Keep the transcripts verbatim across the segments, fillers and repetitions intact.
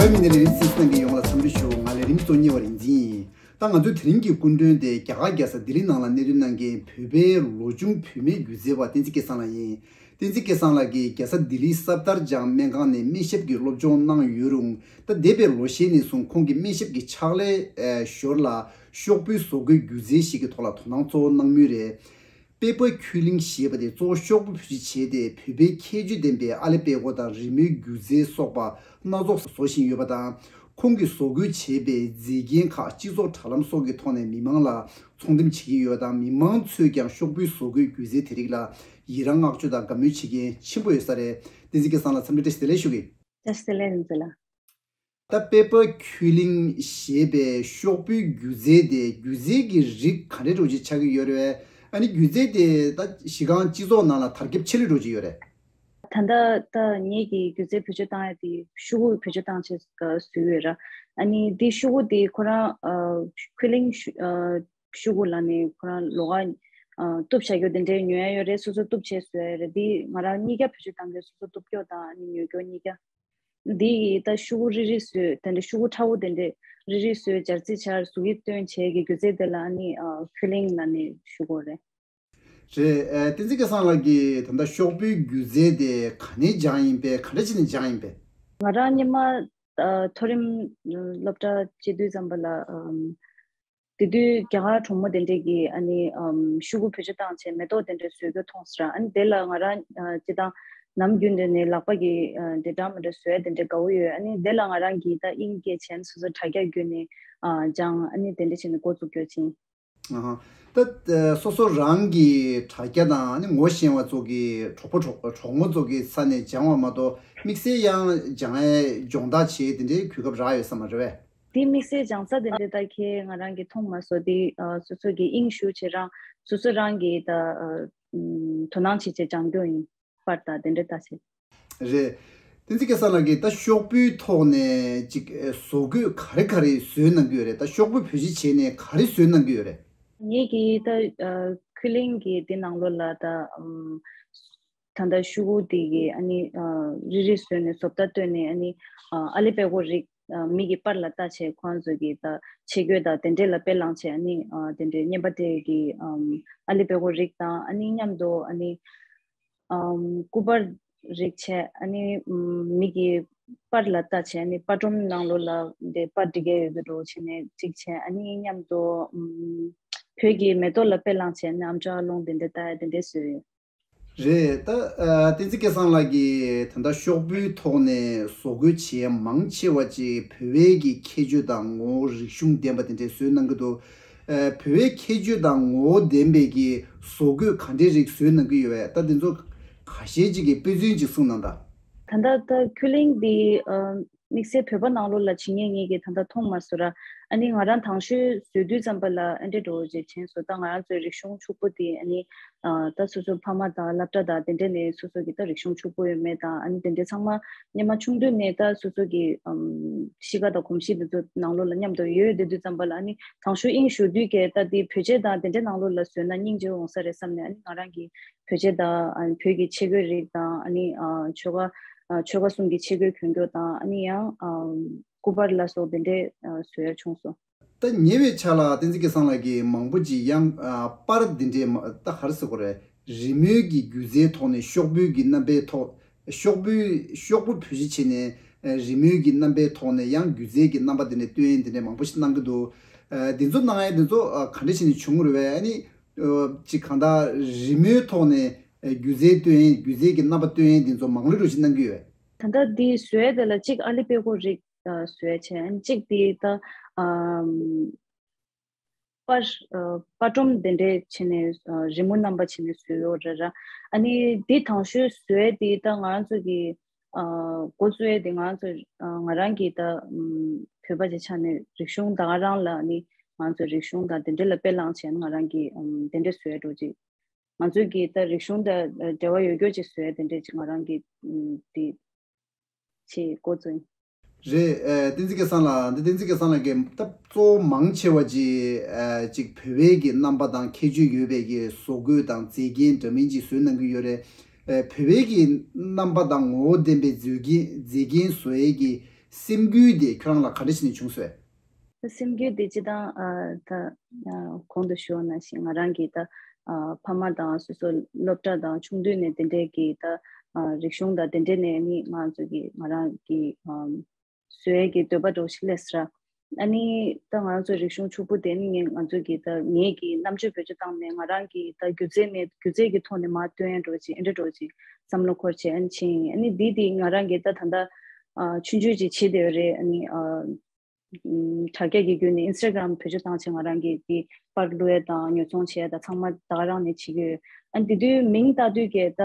མི་སྣ་ལས་རིམ་གསན་གནང་མཁན་ཡོངས་ལ་འཚམས་འདྲི་ཞུ། ང་ལས་རིམ་གཙོ་གཉེར་བ་རིག་འཛིན་ཡིན། ད་ང་ཚོའི་དེ་རིང་གི་སྐུ་མགྲོན་དེ་རྒྱ་གར་རྒྱལ་ས་ལྡི་ལི་ནང་ལ་གནས་སྡོད་གནང་མཁན་བོད་པའི་ལོ་ཆུང་བུད་མེད་སྒྱུ་རྩལ་བ་བསྟན་འཛིན་སྐལ་བཟང་ལགས་ཡིན། བསྟན་འཛིན་སྐལ་བཟང་ལགས་ཀྱིས་རྒྱལ་ས་ལྡི་ལིའི་སབ་དར་ཇང་སྨན་ཁང་ནས་སྨན་ཞབས་ཀྱི་སློབ་སྦྱོང་གནང་ཡོད་རུང་། ད་འདས་པའི་ལོ་ཤས་ནས་བཟུང་ཁོང་གིས་སྨན་ཞབས་ཀྱི་ཕྱག་ལས་ཞོར་ལ་ཤོག་བུའི་བཟོ་བཀོད་སྒྱུ་རྩལ་ཞིག་གི་ཐོག་ལ་དོ་སྣང་གཙོ་བོ་གནང་མུས་རེད། པེ་པར་ཁུ་ལིང་ཞེས་པ་དེ་གཙོ་བོ་ཤོག་བུ་བེད་སྤྱོད་བྱས་ཏེ་བོད་པའི་ཁྱད་ཆོས་ལྡན་པའི་ཨ་ལེ་པད་ཀོ་དང་རི་མོའི་སྒྱུ་རྩལ་སོགས་པ་སྣ་ཚོགས་བཟོ་བཞིན་ཡོད་པ་དང་། ཁོང་གིས་བཟོ་བཀོད་བྱས་པའི་མཛེས་རྒྱན་ཁག་སྤྱི་ཚོགས་དྲ་ལམ་སོགས་ཀྱི་ཐོག་ནས་མི་མང་ལ་ཚོང་འགྲེམས་བྱེད་ཀྱི་ཡོད་པ་དང་། མི་མང་ཚོས་ཀྱང་ཤོག་བུའི་བཟོ་བཀོད་སྒྱུ་རྩལ་དེ་རིགས་ལ་ཡི་རང་བསྔགས་བརྗོད་དང་དགའ་མོས་བྱེད་མཁན་ཆེན་པོ་ཡོད་ས་རེད། བསྟན་འཛིན་སྐལ་བཟང་ལགས་འཚམས་འདྲི་བཀྲ་ཤིས་བདེ་ལེགས་ཞུ་གི། བཀྲ་ཤིས་བདེ་ལེགས་རིག་འཛིན་ལགས། ད་པེ་པར་ཁུ་ལིང་ཞེས་པའི་ཤོག་བུའི་སྒྱུ་རྩལ་དེ་སྒྱུ་རྩལ་གྱི་རིགས་ག་འདྲ་འདྲ་བོ་ཅིག་ཆགས་ཀྱི་ཡོད་རེད། ཨ་ནི་སྒྱུ་རྩལ་དེ་ད་གཞི་རྐང་སྤྱི་ཚོགས་ནང་ལ་དར་ཁྱབ་ཆེ་ལོས་འགྲོ་གྱི་ཡོད་རེད། ད་ལྟ་ད་ངེད་ཀྱིས་སྒྱུ་རྩལ་བེད་སྤྱོད་བཏང་ཡ་དེ་ཤོག་བུ་བེད་སྤྱོད་བཏང་བྱས་བཟོས་ཡོད་ར། ཨ་ནི་དེ་ཤོག་བུ་དེ་ཁོ་རང་ཁུ་ལིང་ཤོག་བུ་ལ་ནི་ཁོ་རང་ལོགས་ཀ་གཏུབ་བྱ་རྒྱུ་དེ་འདྲའི་ཉོ་ཡ་ཡོད་རེད། སོ་སོ་གཏུབ་བྱས་བཟོ་ཡ་རེད། དེ་ང་རང་གཉིས་ཀ་བེད་སྤྱོད་བཏང་གི། སོ་སོ་གཏུབ་རྒྱུ་དང་ཨ་ནི་ཉོ་རྒྱུ་གཉིས་ཀ། འདི་ཡི་ད་ཤོག་བུ་རིལ་རིལ་བཟོས། དེ་འདྲ་ཤོག་བུ་ཕྲ་བོ་དེ་འདྲ་རིལ་རིལ་བཟོས། སྦྱར་རྩི་སྦྱར་གཟུགས་དབྱིབས་སྟོན་བྱས་ཀྱི་སྒྱུ་རྩལ་དེ་ལ་ཨ་ནི་ཨ་ཁུ་ལིང་ལབ་ནས་ཞུ་དགོས་རེད། རེད། ཨ་བསྟན་འཛིན་སྐལ་བཟང་ལགས་ཀྱིས་ད་ལྟ་ཤོག་བུའི་སྒྱུ་རྩལ་དེ་ག་ནས་སྦྱངས་ཡིན་པས། ག་འདྲ་བྱས་ནས་སྦྱངས་ཡིན་པས། ང་རང་སྔོན་མ་ཨ་མཐོ་རིམ་སློབ་གྲྭ་བྱེད་དུས་ཙམ་པ་ལ་ཨམ། དེ་དུས་རྒྱ་གར་གྲོགས་མོ་དེ་འདྲས་ཀྱིས་ཨ་ནི་ཨམ་ཤོག་གུ་བེད་སྤྱོད་བཏང་བྱས་མེ་ཏོག་དེ་འདྲས་བཟོ་རྒྱུ་མཐོང་སོང་ར། ཨ་ནི་དེ་ལ་ང་རང་ཨ་སྤྱིར་བཏང་ནམ་རྒྱུན་དུ་ནས་ལག་པ་གིས་ཨ་དེ་འདྲ་མི་འདྲ་བཟོ་ཡ་དེ་འདྲས་དགའ་བོ་ཡོད། ཨ་ནི་དེ་ལ་ང་རང་གིས་ད་དབྱིངས་སྐྱེས་བྱས་ནས་སོ་སོ་དྲ་རྒྱ་བརྒྱུད་ནས་ཨ་སྦྱངས། ཨ་ནི་དེ་འདྲས་བྱས་ནས་འགོ་བཙུགས་རྒྱུ་ཕྱིན། ཨ་ཧ། ད་ཨ་སོ་སོ་རང་གི་དྲ་རྒྱ་དང་ཨ་ནི་ངོ་ཤེས་པ་ཚོ་གི་གྲོགས་པོ་གྲོགས་གྲོགས་མོ་ཚོ་གི་ས་ནས་སྦྱངས་པ་མ་གཏོགས་དམིགས་བསལ་ཡང་སྦྱང་ཡ་སྦྱོང་བརྡར་བྱེད་དེ་འདྲའི་གོ་སྐབས་རག་ཡོད་ས་མ་རེད་པས། དེ་དམིགས་བསལ་སྦྱང་ས་དེ་འདྲ་ད་ཁྱེད་ང་རང་གིས་མཐོང་མ་སོང་། དེ་ཨ་སོ་སོ་གི་དབྱིངས་ཞུགས་བྱེད་རང་སོ་སོ་རང་གིས་ད་ཨ་ཨམ་དོ་སྣང་བྱེད་བྱེད་སྦྱང་རྒྱུ་ཡིན། པར་དང་དེ་འདྲ་ལྟ་བྱེད། རེད། བསྟན་འཛིན་སྐལ་བཟང་ལགས་ཀྱིས་ད་ཤོག་བུའི་ཐོག་ནས་ཅིག་ཨ་བཟོ་བཀོད་ག་རེ་ག་རེ་བཟོས་གནང་གི་ཡོད་རེད། ད་ཤོག་བུ་བེད་སྤྱོད་བྱས་ནས་ག་རེ་བཟོས་གནང་གི་ཡོད་རེད། ངེད་ཀྱིས་ད་ཨ་ཁུ་ལིང་གི་དེ་ནང་ལོགས་ལ་ད་ཨམ། ད་ལྟ་ཤོག་གུ་དེ་གི་ཨ་ནི་ཨ་རིལ་རིལ་བཟོས་ནས་བཟོ་ལྟ་བཏོན་ནས་ཨ་ནི་ཨ་ཨ་ལེ་པད་ཀོ་རིགས་ཨ་མི་གི་པར་ལ་ལྟ་བྱས་ཁོང་ཚོ་གི་ད་ཆས་གོས་དང་དེ་འདྲས་ལ་དཔེ་བླངས་བྱས་ཨ་ནི་ཨ་དེ་འདྲས་རྔན་པ་དེ་གི་ཨམ་ཨ་ལེ་པད་ཀོ་རིགས་དང་ཨ་ནི་མཉམ་དུ་ཨ་ནི་ཨམ་སྐུ་པར་རིགས་བྱས་ཨ་ནི་ཨམ་མི་གི་པར་ལ་ལྟ་བྱས་ཨ་ནི་པར་སྒྲོམ་ནང་ལོགས་ལ་དེ་པར་འབྲི་གི་ཡོད་འགྲོ་བྱས་ནས་གཅིག་བྱས་ཨ་ནི་མཉམ་དུ་ཨམ་བོད་ཀྱི་མེ་ཏོག་ལ་དཔེ་བླངས་བྱས་ཨ་ནི་ཨམ་ཅོག་ཨ་ལོང་དེ་འདྲས་ལྟ་ཡ་དེ་འདྲས་བཟོས་ཡོད། རེད། ད་ཨ་བསྟན་འཛིན་སྐལ་བཟང་ལགས་ཀྱིས་ད་ལྟ་ཤོག་བུའི་ཐོག་ནས་བཟོ་བཀོད་བྱེད་ཡ་མང་ཆེ་བ་ཅིག་བོད་པའི་གི་ཁྱད་ཆོས་དང་ངོ་བོ་རིག་གཞུང་ལྡན་པ་དེ་འདྲས་བཟོས་གནང་གི་འདུག་ཨ་བོད་པའི་ཁྱད་ཆོས་དང་ངོ་བོ་ལྡན་པའི་གི་བཟོ་བཀོད་ག་འདྲའི་རིགས་བཟོས་གནང་གི་ཡོད་པས། ད་འདི་ཚོ་ཁ་ཤས་ཅིག་གི་དཔེ་མཚོན་ཅིག་གསུངས་གནང་དང་། ད་ལྟ་ད་ཁུ་ལིང་འདི་ཨ་དམིགས་བསལ་བོད་པ་ནང་ལོགས་ལ་བྱེད་མཁན་ངེད་ཀྱིས་ད་ལྟ་མཐོང་མ་སོང་ར། ཨ་ནི་ང་རང་དང་ཤོས་བཟོས་དུས་ཙམ་པ་ལ་ཨ་འདྲས་འགྲོ་བྱེད་ཆེན་སོ། ད་ང་རང་ཚོའི་རིག་གཞུང་ཕྱུག་པོ་དེ་ཨ་ནི་ཨ་ད་སོ་སོ་ཕ་མ་དང་སློབ་གྲྭ་དང་དེ་འདྲས་ནས་སོ་སོ་གི་ད་རིག་གཞུང་ཕྱུག་པོ་ཡོད་མེད་དང་ཨ་ནི་དེ་འདྲས་ཚང་མ་སྔོན་མ་ཆུང་དུས་ནས་ད་སོ་སོ་གི་ཨམ་གཤིས་ཀ་དང་གོམས་གཤིས་དེ་ཚོ་ནང་ལོགས་ལ་མཉམ་དུ་ཡོད་བསྡད་དུས་ཙམ་པ་ལ་ཨ་ནི་དང་ཤོས་དབྱིངས་ཞུགས་དུས་ཀྱི་ད་དེ་བོད་ཆས་དང་དེ་འདྲས་ནང་ལོགས་ལ་བཟོས་ན་སྙིང་རྗེ་འོང་ས་རེད་བསམ་ནས་ཨ་ནི་ང་རང་གི་བོད་ཆས་དང་ཨ་ནི་བོད་ཀྱི་ཆས་གོས་རིགས་དང་ཨ་ནི་ཨ་ཆོལ་ཁ་ཨ་ཆོལ་ཁ་གསུམ་གྱི་ཆས་གོས་གྱོན་རྒྱུ་དང་ཨ་ནི་ཡང་ཨ་སྐུ་པར་ལ་སོགས་དེ་འདྲས་ཨ་བཟོ་ཡ་བྱུང་སོང་། ད་ཉེ་བའི་ཆར་ལ་བསྟན་འཛིན་སྐལ་བཟང་ལགས་ཀྱིས་མང་པོ་ཅིག་ཡང་ཨ་པར་འདི་འདྲས་མ་ད་ག་རེ་ཟེར་དགོས་རེད། རི་མོའི་གི་སྒྱུ་རྩལ་ཐོག་ནས་ཤོག་བུའི་གི་རྣམ་པའི་ཐོག་ཤོག་བུའི་ཤོག་བུ་བེད་སྤྱོད་བྱས་ནས་ཨ་རི་མོའི་གི་རྣམ་པའི་ཐོག་ནས་ཡང་སྒྱུ་རྩལ་གྱི་རྣམ་པ་འདི་འདྲས་སྟོན་ཡས་འདི་འདྲས་མང་པོ་ཞིག་གནང་གི་འདུག་ཨ་འདི་ཚོ་གནང་ཡས་འདི་ཚོ་ཨ་ག་འདྲ་བྱས་ནས་བྱུང་རེད་པས། ཨ་ནི་ཨ་ཅིག་གང་ལྟར་རི་མོའི་ཐོག་ནས་ཨ་སྒྱུ་རྩལ་སྟོན་ཡས་སྒྱུ་རྩལ་གྱི་རྣམ་པ་སྟོན་ཡས་འདི་ཚོ་མང་ལོས་རུ་ཞིག་གནང་གི་ཡོད། ད་ལྟ་འདི་བཟོས་ཡས་དེ་ལ་གཅིག་ཨ་ལི་པད་ཀོ་རིགས་ཨ་བཟོས་བྱས་ཨ་ནི་གཅིག་དེ་ད་ཨམ་པར་ཨ་པར་སྒྲོམ་དེ་འདྲས་བྱས་ནས་ཨ་རི་མོ་རྣམ་པ་བྱས་ནས་བཟོས་ཡོད་རེད་ར། ཨ་ནི་དེ་དང་ཤོས་བཟོས་དེ་ད་ང་རང་ཚོ་གི་ཨ་འགོ་བཙུགས་ཡས་དེ་ང་རང་ཚོ་ཨ་ང་རང་གི་ད་ཨམ་བོད་པ་གི་ཆ་ནས་རིག་གཞུང་ད་ག་རང་ལ་ཨ་ནི་ང་རང་ཚོ་རིག་གཞུང་དང་དེ་འདྲས་ལ་དཔེ་བླངས་བྱས་ནས་ང་རང་གི་ཨམ་དེ་འདྲས་བཟོས་འགྲོ་ཅིག་ང་ཚོ་གི་ད་རིག་གཞུང་དང་འབྲེལ་བ་ཡོད་རྒྱུ་ཅིག་བཟོས་དེ་འདྲས་ཅིག་ང་རང་གི་ཨམ་དེ་ཆེད་འགོ་བཙུགས་ཡིན། རེད། ཨ་བསྟན་འཛིན་སྐལ་བཟང་ལགས། འདི་བསྟན་འཛིན་སྐལ་བཟང་ལགས་ཀྱིས་ད་གཙོ་བོ་མང་ཆེ་བ་ཅིག་ཨ་ཅིག་བོད་པའི་གི་རྣམ་པ་དང་ཁྱད་ཆོས་ཡོད་པའི་གི་བཟོ་བཀོད་དང་མཛེས་རྒྱན་འདྲ་མིན་ཅིག་བཟོས་གནང་གི་ཡོད་རེད། ཨ་བོད་པའི་གི་རྣམ་པ་དང་ངོ་བོ་ལྡན་པའི་མཛེས་རྒྱན་མཛེས་རྒྱན་བཟོ་ཡས་ཀྱི་ སེམས་འགུལ་དེ་ཁྱོད་རང་ལ་ག་འདྲ་བྱས་ནས་བྱུང་སོང་། ད་སེམས་འགུལ་དེ་སྤྱི་དང་ད་གོང་དུ་ཞུས་པ་ནང་བཞིན་ང་རང་གིས་ད་ཕ་མ་དང་སོ་སོ་སློབ་གྲྭ་དང་ཆུང་དུས་ནས་དེ་འདྲའི་གི་ད་རིག་གཞུང་དང་དེ་འདྲའི་ནས་ནི་ང་ཚོ་གི་ང་རང་གི་བཟོ་ཡས་ཀྱི་འདོད་པ་འདྲ་བོ་ཞིག་སླེབས་སོང་། ཨ་ནི་ད་ང་ཚོ་རིག་གཞུང་ཕྱུག་པོ་དེ་ནི་ངས་ང་ཚོ་གི་ད་ངེད་ཀྱི་རྣམ་དཔྱོད་བེད་སྤྱོད་བཏང་ནས་ང་རང་གི་ད་སྒྱུ་རྩལ་ནས་སྒྱུ་རྩལ་གྱི་ཐོག་ནས་མར་སྟོན་ཡས་འདྲ་བོ་ཅིག་ཨེ་འདྲ་འདྲ་བོ་ཅིག་བསམ་བློ་འཁོར་བྱས་ཨ་ནི་ཕྱིན་ཡིན། ཨ་ནི་འདི་དེ་ང་རང་གི་ད་ད་ལྟ་ཆུང་ཆུང་ཅིག་བྱེད་བསྡད་ཡོད་རེད། ཨ་ནི་དྲ་རྒྱ་གི་བརྒྱུད་ནས་ཨིན་སི་ཊ་གྷ་རམ་བེད་སྤྱོད་བཏང་བྱས་ང་རང་གི་དེ་པར་བླུག་ཡས་དང་ཉོ་ཚོང་བྱེད་ཡས་དང་ཚང་མ་ད་ག་རང་ནས་བྱེད་ཀྱི་ཡོད། ཨ་ནི་དེ་དུས་མིང་བཏགས་དུས་ཀྱི་ད་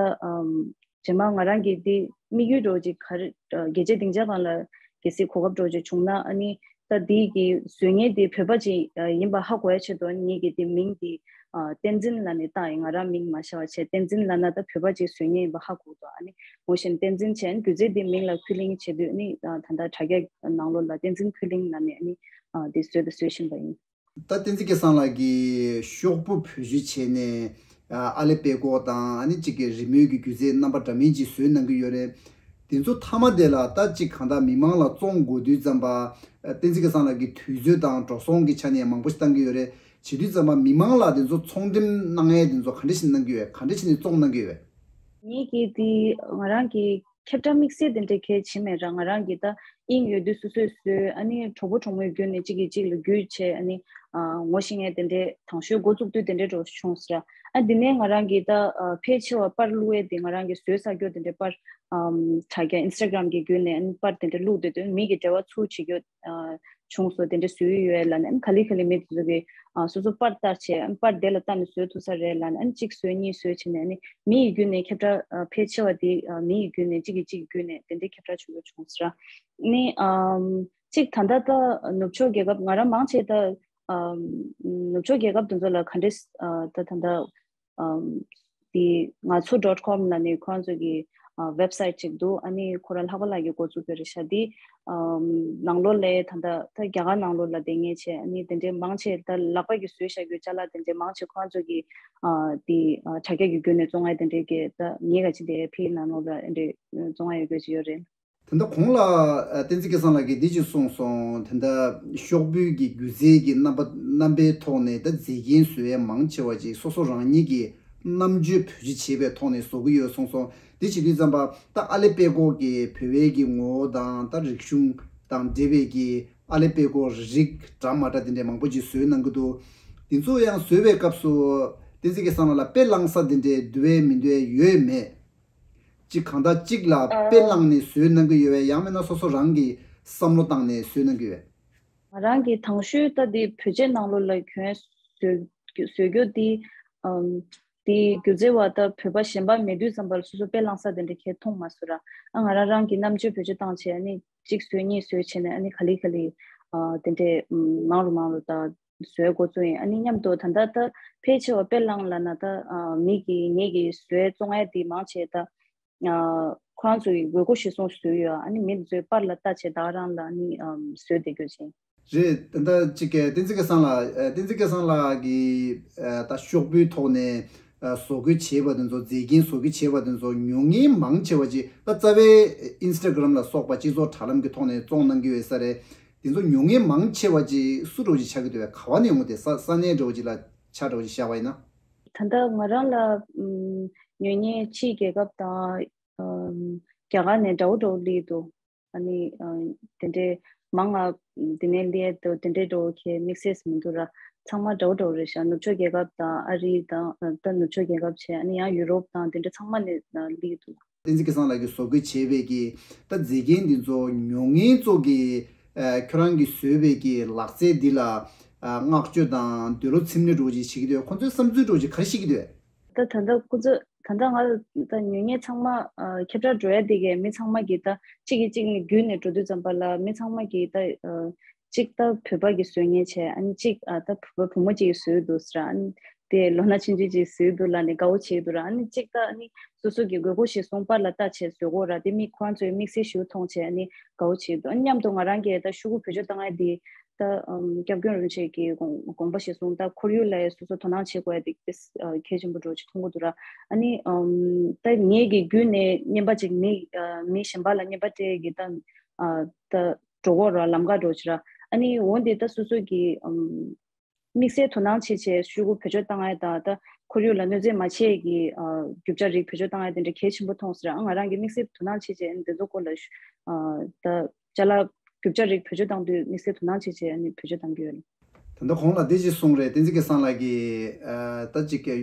རྗེས་མ་ང་རང་གི་དེ་དམིགས་ཡུལ་འདྲ་བོ་ཅིག་ག་རེ་རྒྱལ་སྤྱིའི་སྡིངས་ཆ་སྒང་ལ་གལ་སྲིད་གོ་སྐབས་འདྲ་བོ་ཅིག་བྱུང་ན་ཨ་ནི་ད་དེ་གི་བཟོ་མཁན་དེ་བོད་པ་ཅིག་ཡིན་པ་ཧ་གོ་ཡ་ཆེད་དུ་ཨ་ནི་ངེད་ཀྱི་དེ་མིང་དེ་བསྟན་འཛིན་ལབ་ནས་བཏགས་ཡིན། ང་རང་མིང་མ་ཤར་བ་བྱས་བསྟན་འཛིན་ལབ་ན་ད་བོད་པ་ཅིག་བཟོ་མཁན་ཡིན་པ་ཧ་གོ་འདུག་ཨ་ནི་ངོ་ཤེས་བསྟན་འཛིན་བྱས་ཨ་ནི་སྒྱུ་རྩལ་དེ་མིང་ལ་ཁུ་ལིང་བྱེད་དུས་ཨ་ནི་ད་ལྟ་དྲ་རྒྱ་ནང་ལོགས་ལ་བསྟན་འཛིན་ཁུ་ལིང་ལབ་ནས་ཨ་ནི་དེ་བཟོས་དང་བཟོ་བཞིན་པ་ཡིན། ད་བསྟན་འཛིན་སྐལ་བཟང་ལགས་ཀྱིས་ཤོག་བུ་བེད་སྤྱོད་བྱས་ནས་ཨ་ལེ་པད་ཀོ་དང་ཨ་ནི་གཅིག་གི་རི་མོའི་གི་སྒྱུ་རྩལ་རྣམ་པ་འདྲ་མིན་ཅིག་བཟོས་གནང་གི་ཡོད་རེད། དེ་ཚོ་མཐའ་མ་དེ་ལ་ད་གཅིག་གང་ལྟར་མི་མང་ལ་བཙོང་དགོས་དུས་ཙམ་པ་བསྟན་འཛིན་སྐལ་བཟང་ལགས་ཀྱིས་དུས་ཚོད་དང་འགྲོ་སོང་གི་ཆ་ནས་མང་པོ་ཞིག་བཏང་གི་ཡོད་རེད། བྱེད་དུས་ཙམ་པ་མི་མང་ལ་དེ་ཚོ་ཚོང་འགྲེམས་གནང་ཡས་དེ་ཚོ་ག་འདྲ་ཞིག་གནང་གི་ཡོད། ག་འདྲ་བྱས་ནས་བཙོང་གནང་གི་ཡོད། ངེད་ཀྱིས་དེ་ང་རང་གི་ཁྱབ་བསྒྲགས་དམིགས་བསལ་དེ་འདྲ་གལ་ཆེ་མེད་ར། ང་རང་གིས་ད་དབྱིངས་ཡོད་དུས་སོ་སོས་བཟོས། ཨ་ནི་གྲོགས་པོ་གྲོགས་མོའི་བརྒྱུད་ནས་གཅིག་གིས་གཅིག་ལ་བརྒྱུད་བྱས་ཨ་ནི་ངོ་ཤེས་མཁན་དེ་འདྲས་དང་ཤོས་འགོ་བཙུགས་དུས་དེ་འདྲས་འགྲོ་བྱུང་ཟེར། ཨ་འདི་ནས་ང་རང་གིས་ད་ཕལ་ཆེ་བ་པར་བླུག་ཡས་དེ་ང་རང་གིས་བཟོས་ཚར་རྒྱུ་དེ་འདྲས་པར་དྲ་རྒྱ་ཨིན་སི་ཊ་གྷ་རམ་གྱི་བརྒྱུད་ནས་ཨ་ནི་པར་དེ་འདྲས་བླུག་དུས་དེ་མི་གི་འབྲེལ་བ་ཚུར་བྱེད་རྒྱུ་བྱུང་སོང་། དེ་འདྲ་བཟོས་ཡོད་ལབ་ནས་ཨ་ནི་ག་ལེ་ག་ལེ་མི་དེ་ཚོ་གིས་ཨ་སོ་སོ་པར་བཏབ་བྱས་ཨ་ནི་པར་དེ་ལ་བལྟས་ནས་བཟོས་ཐུབ་ས་རེད་ལབ་ནས་ཨ་ནི་གཅིག་བཟོས་གཉིས་བཟོས་བྱས་ནས་ཨ་ནི་མི་ཡི་བརྒྱུད་ནས་ཁྱབ་བསྒྲགས་ཨ་ཕལ་ཆེ་བ་དེ་ཨ་མི་ཡི་བརྒྱུད་ནས་གཅིག་གིས་གཅིག་གི་བརྒྱུད་ནས་དེ་འདྲའི་ཁྱབ་བསྒྲགས་བྱུང་ཡོད་བྱུང་ཟེར། ཨ་ནི་ཨམ་གཅིག་ད་ལྟ་ད་ནུབ་ཕྱོགས་རྒྱལ་ཁབ་ང་རང་མང་ཆེ་ད་ཨམ་ནུབ་ཕྱོགས་རྒྱལ་ཁབ་དེ་ཚོ་ལ་ག་འདྲས་ཨ་ད་ད་ལྟ་ཨམ་དེ་ང་ཚོ་dot com ལབ་ནས་ཁོ་རང་ཚོ་གི་ཨ་website ཅིག་འདུག་ཨ་ནི་ཁོ་རང་ལྷག་པ་ལགས་ཀྱིས་འགོ་བཙུགས་པའི་རེད་ཤག་དེ་ཨམ་ནང་ལོགས་ལ་ད་ལྟ་ད་རྒྱ་གར་ནང་ལོགས་ལ་བསྡད་མཁན་བྱས་ཨ་ནི་དེ་འདྲའི་མང་ཆེ་ད་ལག་པ་གིས་བཟོས་བཞག་རྒྱུ་ཅ་ལག་དེ་འདྲའི་མང་ཆེ་ཁོ་རང་ཚོ་གི་ཨ་དེ་ཨ་དྲ་རྒྱ་གི་བརྒྱུད་ནས་བཙོང་ཡ་དེ་འདྲའི་གི་ད་ངས་ག་ཅི་དེ་ཕི་ནང་ལོགས་ལ་དེ་འདྲའི་བཙོང་ཡ་ཡོད་རྒྱུ་ཅིག་ཡོད་རེད། དེ་འདྲ་གོང་ལ་ཨ་བསྟན་འཛིན་སྐལ་བཟང་ལགས་ཀྱིས་འདི་ཅིག་གསུངས་སོང་། དེ་འདྲ་ཤོག་བུའི་གི་སྒྱུ་རྩལ་གྱི་རྣམ་པ་རྣམ་པའི་ཐོག་ནས་ད་མཛེས་རྒྱན་བཟོ་ཡས་མང་ཆེ་བ་ཅིག་སོ་སོ་རང་ཉིད་ཀྱི་རྣམ་དཔྱོད་བེད་སྤྱོད་བྱེད་པའི་ཐོག་ནས་བཟོ་གི་ཡོད་གསུངས་སོང་། འདི་བྱེད་དུས་ཙམ་པ་ད་ཨ་ལེ་པད་ཀོ་གི་བོད་པའི་གི་ངོ་བོ་དང་ད་རིག་གཞུང་དང་འབྲེལ་བའི་གི་ཨ་ལེ་པད་ཀོ་རིགས་འདྲ་མ་འདྲ་དེ་འདྲ་མང་པོ་ཅིག་བཟོས་གནང་གི་འདུག་དེ་ཚོ་ཡང་བཟོས་པའི་སྐབས་སུ་བསྟན་འཛིན་སྐལ་བཟང་ལགས་ལ་དཔེ་བླངས་ས་དེ་འདྲ་འདུག་གས་མི་འདུག་གས་ཡོད་མེད། གཅིག་གང་ལྟར་གཅིག་ལ་དཔེ་བླངས་ནས་བཟོས་གནང་གི་ཡོད་པས་ཡང་མིན་ན་སོ་སོ་རང་གིས་བསམ་བློ་བཏང་ནས་བཟོས་གནང་གི་ཡོད་པས། ང་རང་གིས་དང་ཤོས་ད་དེ་བོད་ཆས་ནང་ལོགས་ལ་གྱོན་བཟོས་བཟོས་རྒྱུ་དེ་ཨམ་དེ་སྒྱུ་རྩལ་བ་ད་བོད་པ་གཞན་པ་མེད་དུས་ཙམ་པ་ལ་སོ་སོ་དཔེ་བླངས་ས་དེ་འདྲ་གས་མཐོང་མ་སོང་ར། ཨ་ང་རང་རང་གི་རྣམ་དཔྱོད་བེད་སྤྱོད་བཏང་བྱས་ཨ་ནི་གཅིག་བཟོས་གཉིས་བཟོས་བྱས་ནས་ཨ་ནི་ག་ལེ་ག་ལེ་ཨ་དེ་འདྲས་ཨམ་མང་རུ་མང་རུ་ད། བཟོས་འགོ་བཙུགས་ཡིན། ཨ་ནི་མཉམ་དུ་ད་ལྟ་ད་ཕལ་ཆེ་བ་དཔེ་བླངས་ལབ་ན་ད་ཨ་མི་གིས་ངེད་ཀྱིས་བཟོས་བཙོང་ཡ་དེ་མང་ཆེ་ད་ཨ་ཁོ་རང་ཚོ་ཡི་དགོས་མཁོ་གཞིར་བཟུང་བཟོས་ཡོད། ཨ་ནི་མི་དེ་ཚོའི་པར་ལ་ལྟ་བྱས་ད་ག་རང་ལ་ཨ་ནི་ཨམ་བཟོས་བསྡད་རྒྱུ་ཅིག་རེད། ད་ལྟ་གཅིག་གི་བསྟན་འཛིན་སྐལ་བཟང་ལགས་ཨ་བསྟན་འཛིན་སྐལ་བཟང་ལགས་ཀྱིས་ཨ་ད་ཤོག་བུའི་ཐོག་ནས་ཨ་བཟོ་བཀོད་བྱས་པ་དེ་ཚོ་མཛེས་རྒྱན་བཟོ་བཀོད་བྱས་པ་དེ་ཚོ་ཉོ་མཁན་མང་ཆེ་བ་ཅིག་ད་རྩ་བའི་ཨིན་སི་ཊ་གྷ་རམ་ལ་སོགས་པ་སྤྱི་ཚོགས་དྲ་ལམ་གྱི་ཐོག་ནས་བཙོང་གནང་གི་ཡོད་ས་རེད། དེ་ཚོ་ཉོ་མཁན་མང་ཆེ་བ་ཅིག་སུ་འདྲ་བོ་ཅིག་ཆགས་ཀྱི་འདུག་གས། ག་བ་ནས་ཡོང་གི་འདུག་ས་ས་གནས་འདྲ་བོ་ཅིག་ལ་ཆ་འདྲ་བོ་ཅིག་བཞག་པ་ཡིན་ན། ད་ལྟ་ང་རང་ལ་ཨམ་ཉོ་མཁན་ཕྱིའི་རྒྱལ་ཁབ་དང་ཨམ་རྒྱ་གར་ནས་འདྲ་བོ་འདྲ་བོ་སླེབས་འདུག་ཨ་ནི་ཨམ་དེ་འདྲའི་མང་ང་དེ་ནས་སླེབས་འདུག་དེ་འདྲའི་འདྲ་བོ་གས་དམིགས་བསལ་མི་འདུག་ར། ཚང་མ་འདྲ་བོ་འདྲ་བོ་རེད་ཤག་ནུབ་ཕྱོགས་རྒྱལ་ཁབ་དང་ཨ་རི་དང་ད་ནུབ་ཕྱོགས་རྒྱལ་ཁབ་བྱས་ཨ་ནི་ཡང་ཡུ་རོབ་དང་དེ་འདྲ་ཚང་མ་ནས་སླེབས་འདུག་བསྟན་འཛིན་སྐལ་བཟང་ལགས་ཀྱིས་བཟོ་བཀོད་བྱས་པའི་གི་ད་མཛེས་རྒྱན་འདི་ཚོ་ཉོ་མཁན་ཚོ་གི་ཨ་ཁྱོད་རང་གིས་བཟོས་པའི་གི་ལག་རྩལ་འདི་ལ་ཨ་བསྔགས་བརྗོད་དང་འདོད་བློ་ཚིམ་ནས་འདྲ་བོ་ཅིག་བྱེད་ཀྱི་འདུག་ཁོ་ཚོའི་བསམ་ཚུལ་འདྲ་བོ་ཅིག་ག་རེ་བཤད་ཀྱི་འདུག་ད་ད་ལྟ་ཁོ་ཚོ་ད་ལྟ་ང་ད་ཉོ་མཁན་ཚང་མ་ཨ་ཁྱབ་བསྒྲགས་འགྲོ་ཡ་དེ་གའི་མི་ཚང་མ་གིས་ད་གཅིག་གིས་གཅིག་ནས་བརྒྱུད་ནས་འགྲོ་དུས་ཙམ་པ་ལ་མི་ཚང་མ་གིས་ད་ཨ་གཅིག་ད་བོད་པ་གིས་བཟོས་མཁན་བྱས། ཨ་ནི་གཅིག་ཨ་ད་བོད་པ་བུ་མོ་གཅིག་གིས་བཟོས་འདུག་ཟེར། ཨ་ནི་དེ་ལོ་ན་ཆུང་ཆུང་གཅིག་བཟོས་འདུག་ལབ་ནས་དགའ་བོ་བྱེད་འདུག་ར། ཨ་ནི་གཅིག་ད་ཨ་ནི་སོ་སོ་གི་དགོས་མཁོ་གཞིར་བཟུང་པར་ལ་ལྟ་བྱས་བཟོ་དགོས་ར། དེ་མི་ཁོ་རང་ཚོའི་དམིགས་བསལ་ཞིག་མཐོང་བྱས་ཨ་ནི་དགའ་བོ་བྱེད་འདུག་ཨ་ནི་མཉམ་དུ་ང་རང་གིས་ད་ཤོག་གུ་བེད་སྤྱོད་བཏང་ཡ་དེ་ད་ཨམ་སྐྱབས་མགོན་རིན་པོ་ཆེ་གི་དགོངས་དགོངས་པ་གཞིར་བཟུང་ད་ཁོར་ཡུག་ལ་སོ་སོ་དོ་སྣང་བྱེད་དགོས་ཡ་དེ་དཔེ་གལ་ཆེན་པོ་འདྲ་བོ་ཅིག་མཐོང་གི་འདུག་ར། ཨ་ནི་ཨམ་ད་ངེད་ཀྱི་བརྒྱུད་ནས་རྔན་པ་ཅིག་མི་ཨ་མི་གཞན་པ་ལ་རྔན་པ་སྤྲད་ཀྱི་ད་ ཨ་ད་འགྲོ་གོ་ར་ལམ་ཁ་འགྲོ་ཆེ་ར། ཨ་ནི་འོན་ཏེ་ད་སོ་སོ་གི་ཨམ་དམིགས་བསལ་དོ་སྣང་བྱེད་ཆེད་ཤོག་གུ་བེད་སྤྱོད་བཏང་ཡ་ད་ད་ཁོར་ཡུག་ལ་གནོད་འཚེ་མ་བྱེད་ཀྱི་ཨ་རྒྱུ་ཆ་རིགས་བེད་སྤྱོད་བཏང་ཡ་དེ་འདྲ་གལ་ཆེན་པོ་མཐོང་སོང་ར། ཨ་ང་རང་གི་དམིགས་བསལ་དོ་སྣང་བྱེད་ཆེད་ཨ་ནི་དེ་ཚོ་སྐོར་ལ་ཤོ་ཨ་ད་ཅ་ལག་རྒྱུ་ཆ་རིགས་བེད་སྤྱོད་བཏང་དུས་དམིགས་བསལ་དོ་སྣང་བྱེད་ཆེད་ཨ་ནི་བེད་སྤྱོད་བཏང་གི་ཡོད་རེད། ད་ལྟ་གོང་ལ་དེ་ཅིག་གསུངས་རེད། བསྟན་འཛིན་སྐལ་བཟང་ལགས་ཀྱིས་ཨ་ད་ཅིག་གི་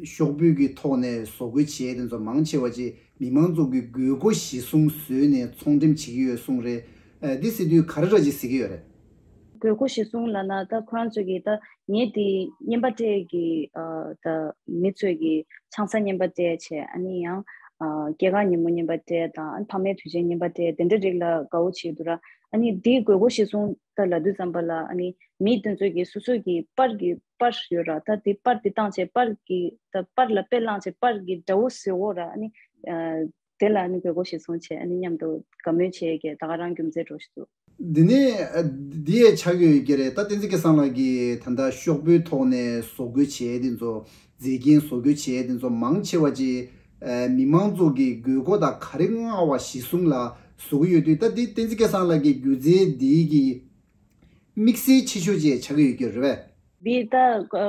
ཤོག་བུའི་གི་ཐོག་ནས་བཟོ་བཀོད་བྱས་དེ་ཚོ་མང་ཆེ་བ་ཅིག་མི་མང་ཚོ་གི་དགོས་མཁོ་གཞིར་བཟུང་བཟོས་ནས་ཚོང་འགྲེམས་བྱེད་ཀྱི་ཡོད་གསུངས་རེད། ཨ་འདི་ཟེར་དུས་ག་རེ་འདྲ་ཅིག་ཟེར་གྱི་ཡོད་རེད། དགོས་མཁོ་གཞིར་བཟུང་ལབ་ན་ད་ཁོ་རང་ཚོ་གིས་ད་ངས་དེ་རྔན་པ་སྤྲད་ཀྱི་ཨ་ད་མི་ཚོས་ཀྱི་ཆང་ས་རྔན་པ་སྤྲད་བྱས། ཨ་ནི་ཡང་ཨ་སྐྱེས་སྐར་ཉིན་མོ་རྔན་པ་སྤྲད་དང་ཨ་ཕ་མའི་དུས་ཆེན་རྔན་པ་སྤྲད་དེ་འདྲ་རིགས་ལ་དགའ་བོ་བྱེད་འདུག་ར། ཨ་ནི་དེའི་དགོས་མཁོ་གཞིར་བཟུང་ད་ལབ་དུས་ཙམ་པ་ལ་ཨ་ནི་མི་དེ་ཚོ་གིས་སོ་སོ་གི་པར་གྱི་པར་ཡོད་ར། ད་དེ་པར་དེ་བཏང་བྱས་པར་གྱི་ད་པར་ལ་དཔེ་བླངས་བྱས་པར་གྱི་དགྲ་བོ་བཟོས་འོ་ར། ཨ་ནི་ཨ་དེ་ལ་ཨ་ནི་དགོས་མཁོ་གཞིར་བཟུང་བྱས་ཨ་ནི་མཉམ་དུ་དགའ་མོས་བྱས་ཀྱི་ད་ག་རང་རྒྱུ་མཚན་འགྲོ་བཞིན་འདུག། འདི་ནས་ཨ་འདི་ཡས་ཆགས་ཀྱི་ཡོད་ཀྱི་རེད། ད་བསྟན་འཛིན་སྐལ་བཟང་ལགས་ཀྱིས་ད་ལྟ་ཤོག་བུའི་ཐོག་ནས་བཟོ་བཀོད་བྱས་དེ་ཚོ་མཛེས་རྒྱན་བཟོ་བཀོད་བྱས་དེ་ཚོ་མང་ཆེ་བ་ཅིག་ཨ་མི་མང་ཚོ་གི་དགོས་མཁོ་དང་ག་རེ་མངའ་བ་གཞིར་བཟུང་ལ་བཟོ་གི་ཡོད་དུས། ད་འདི་བསྟན་འཛིན་སྐལ་བཟང་ལགས་ཀྱི་སྒྱུ་རྩལ་འདི་གི་དམིགས་བསལ་ཆེ་ཤོས་ཅིག་ཆགས་ཀྱི་ཡོད་ཀྱི་རེད་པས། འདི་ད་ཨ་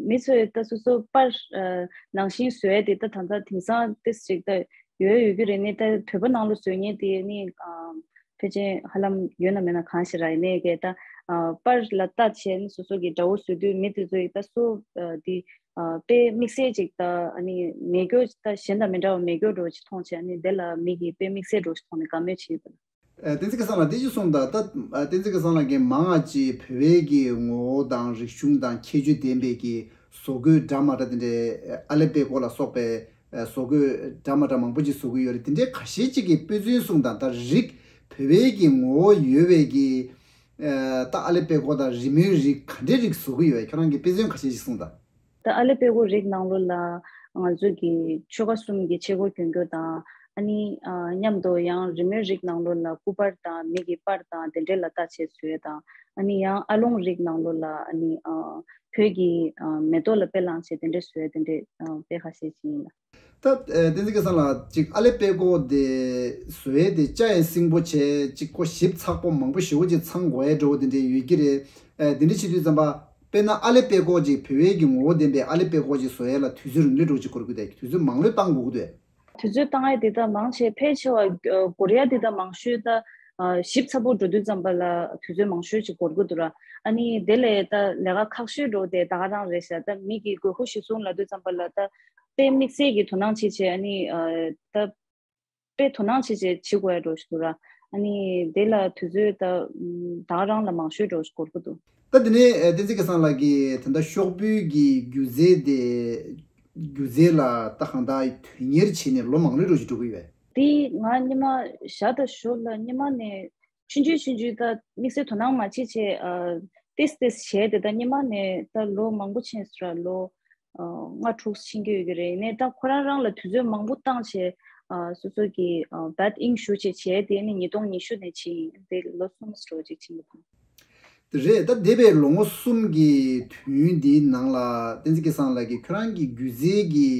མི་ཚོས་ད་སོ་སོ་པར་ཨ་ནང་བཞིན་བཟོས་ཏེ་ད་ད་ལྟ་དེང་སང་ཏིས་ཅིག་ད་ཡོད་ཡོད་ཀྱི་རེད། ནི་ད་བོད་པ་ནང་ལ་བཟོ་མཁན་དེ་ནི་ཨ་ཕལ་ཆེར་ཧ་ལམ་ཡོད་ན་མེད་ན་གང་ཞིག་ར། ཡིན་ནའི་གི་ད་ཨ་པར་ལ་ལྟ་བྱས་ནས་སོ་སོ་གི་དགྲ་བོ་བཟོ་དུས་མི་དེ་ཚོ་ཡིས་ད་སོ་ཨ་འདི་ཨ་དཔེ་དམིགས་བསལ་ཅིག་ད་ཨ་ནི་མེད་རྒྱུ་ད་གཞན་དང་མི་འདྲ་བ་མེད་རྒྱུ་འདྲ་བོ་ཅིག་མཐོང་བྱས་ནི་དེ་ལ་མི་གིས་དཔེ་དམིགས་བསལ་འདྲ་བོ་ཅིག་མཐོང་ནས་དགའ་མོས་བྱེད་ཡོད་པ། ཨ་བསྟན་འཛིན་སྐལ་བཟང་ལགས་དེ་ཅིག་གསུངས་དང་། ད་ཨ་བསྟན་འཛིན་སྐལ་བཟང་ལགས་ཀྱིས་མང་ང་ཅིག་བོད་པའི་གི་ངོ་བོ་དང་རིག་གཞུང་དང་ཁྱད་ཆོས་ལྡན་པའི་གི་བཟོ་བཀོད་འདྲ་མ་འདྲ་དེ་འདྲའི་ཨ་ལེ་པད་ཀོ་ལ་སོགས་པའི་ཨ་བཟོ་བཀོད་འདྲ་མ་འདྲ་མང་པོ་ཅིག་བཟོ་གི་ཡོད་རེད། དེ་འདྲའི་ཁ་ཤས་ཅིག་གི་དཔེ་མཚོན་གསུངས་དང་། ད་རིགས་བོད་པའི་གི་ངོ་བོ་ཡོད་པའི་གི་ཨ་ད་ཨ་ལེ་པད་ཀོ་དང་རི་མོའི་རིགས་ག་འདྲའི་རིགས་བཟོ་གི་ཡོད། ཁྱོད་རང་གིས་དཔེ་མཚོན་ཁ་ཤས་ཅིག་གསུངས་དང་། ད་ཨ་ལེ་པད་ཀོ་རིགས་ནང་ལོགས་ལ་ང་ཚོ་གི་ཆོལ་ཁ་གསུམ་གྱི་ཆས་གོས་གྱོན་རྒྱུ་དང་། ཨ་ནི་ཨ་མཉམ་དུ་ཡང་རི་མོའི་རིགས་ནང་ལོགས་ལ་སྐུ་པར་དང་མི་གི་པར་དང་དེ་འདྲའི་ལ་ལྟ་བྱས་བཟོས་དང་། ཨ་ནི་ཡང་ཨ་ལོང་རིགས་ནང་ལོགས་ལ་ཨ་ནི་ཨ་བོད་ཀྱི་ཨ་མེ་ཏོག་ལ་དཔེ་བླངས་བྱས་དེ་འདྲའི་བཟོས་དེ་འདྲའི་ཨ་དཔེ་ཁ་ཤས་ཤིག་ཡིན་ལ། ད་ཨ་བསྟན་འཛིན་སྐལ་བཟང་ལགས་ཅིག་ཨ་ལེ་པད་ཀོ་དེ་བཟོས་དེ་ལྕགས་ཡང་སྲིན་པོ་བྱས་ཅིག་ཁོ་ཞིབ་ཚགས་པོ་མང་པོ་ཞེ་པོ་ཅིག་ཚང་དགོས་ཡ་འགྲོ་བོ་དེ་འདྲའི་ཡོད་ཀྱི་རེད། ཨ་དེ་འདྲ་བྱེད་དུས་ཙམ་པ་དཔེར་ན་ཨ་ལེ་པད་ཀོ་ཅིག་བོད་པའི་གི་ངོ་བོ་ལྡན་པའི་ཨ་ལེ་པད་ཀོ་ཅིག་བཟོ་ཡ་ལ་དུས་ཚོད་རིང་ལོས་འགྲོ་ཅིག་འགོར་གི་འདུག། དུས་ཚོད་མང་ལོས་བཏང་དགོས་ཀྱི་འདུག། དུས་ཚོད་བཏང་ཡ་དེ་དག་མང་ཆེ་ཕལ་ཆེ་བ་ཨ་འགོར་ཡ་དེ་དག་མང་ཤོས་ད་ཨ་ཞིབ་ཚགས་པོ་འགྲོ་དུས་ཙམ་པ་ལ་དུས་ཚོད་མང་ཤོས་ཅིག་འགོར་གི་འདུག་ར། ཨ་ནི་དེ་ལས་ད་ལས་ཀ་ཁག་ཤོས་འགྲོ་དེ་ད་ག་རང་རེད་ཤག། ད་མི་གི་དགོས་མཁོ་གཞིར་བཟུང་ལབ་དུས་ཙམ་པ་ལ་ད་དཔེ་དམིགས་བསལ་གྱི་དོ་སྣང་བྱེད་བྱེད་ཨ་ནི་ཨ་ད་དཔེ་དོ་སྣང་བྱེད་བྱེད་བྱེད་དགོས་ཡ་འགྲོ་ཞིག་འདུག་ར། ཨ་ནི་དེ་ལ་དུས་ཚོད་ད་ད་ག་རང་ལ་མང་ཤོས་འགྲོ་ཞིག་འགོར་གི་འདུག། ད་དེ་ནས་ཨ་བསྟན་འཛིན་སྐལ་བཟང་ལགས་ཀྱིས་ད་ལྟ་ཤོག་བུའི་གི་སྒྱུ་རྩལ་དེ་སྒྱུ་རྩལ་ལ་ད་གང་ལྟར་དོན་གཉེར་བྱས་ནས་ལོ་མང་རིང་རུ་ཞིག་འགྲོ་གི་ཡོད། དེ་ང་སྔོན་མ་ཞག་དང་ཞོགས་ལ་སྔོན་མ་ནས་ཆུང་ཆུང་ཆུང་ཆུང་ད་དམིགས་བསལ་དོ་སྣང་མ་བྱེད་བྱེད་ཨ་ཏིས་ཏིས་བྱས་དེ་ད་སྔོན་མ་ནས་ད་ལོ་མང་པོ་ཕྱིན་སོང་ར། ལོ་ཨ་ལྔ་དྲུག་ཕྱིན་གྱི་ཡོད་ཀྱི་རེད། ཡིན་ནའི་ད་ཁོ་རང་རང་ལ་དུས་ཚོད་མང་པོ་བཏང་བྱས་ཨ་སོ་སོ་གི་ཨ་བད་ཨིང་ཞུ་བྱས་བྱས་དེ་ནི་ཉིས་སྟོང་ཉི་ཤུ་ནས་ཕྱིན་ཡིན། དེ་ལོ་གསུམ་ཙམ་ཅིག་ཕྱིན་གྱི་འདུག། དེ་རེད། ད་འདས་པའི་ལོ་ངོ་གསུམ་གྱི་དུས་ཡུན་འདིའི་ནང་ལ་བསྟན་འཛིན་སྐལ་བཟང་ལགས་ཀྱིས་ཁྱོད་རང་གི་སྒྱུ་རྩལ་གྱི་